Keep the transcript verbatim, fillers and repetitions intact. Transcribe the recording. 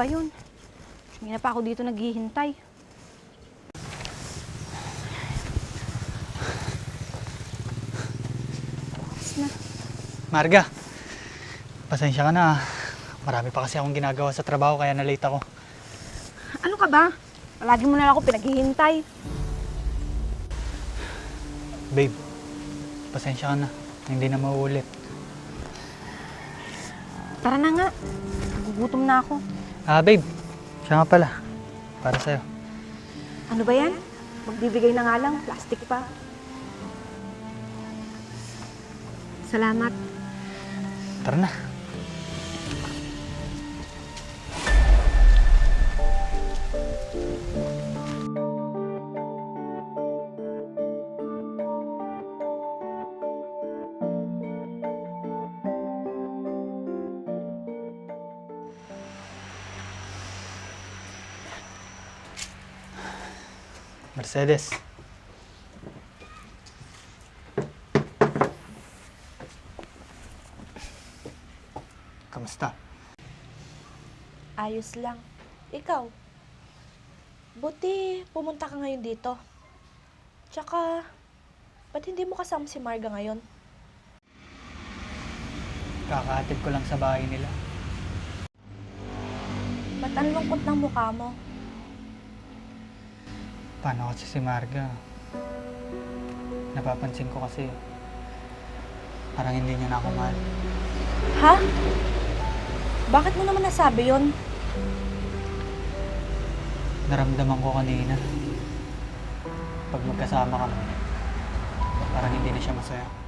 pa yun. Kanina pa ako dito naghihintay. Tapos na. Marga, pasensya ka na, ah. Marami pa kasi akong ginagawa sa trabaho kaya na-late ako. Ano ka ba? Palagi mo na lang ako pinaghihintay. Babe, pasensya ka na. Hindi na mauulit. Tara na nga. Nagugutom na ako. Ah, babe. Siya nga pala. Para sa'yo. Ano ba yan? Magbibigay na nga lang. Plastic pa. Salamat. Tara na. Mercedes. Kamusta? Ayos lang. Ikaw? Buti pumunta ka ngayon dito. Tsaka, ba't hindi mo kasama si Marga ngayon? Kakahatid ko lang sa bahay nila. Ba't ang lungkot ng mukha mo? Paano kasi si Marga? Napapansin ko kasi parang hindi niya na ako mahal. Ha? Bakit mo naman nasabi yon? Naramdaman ko kanina. Pag magkasama kami, parang hindi na siya masaya.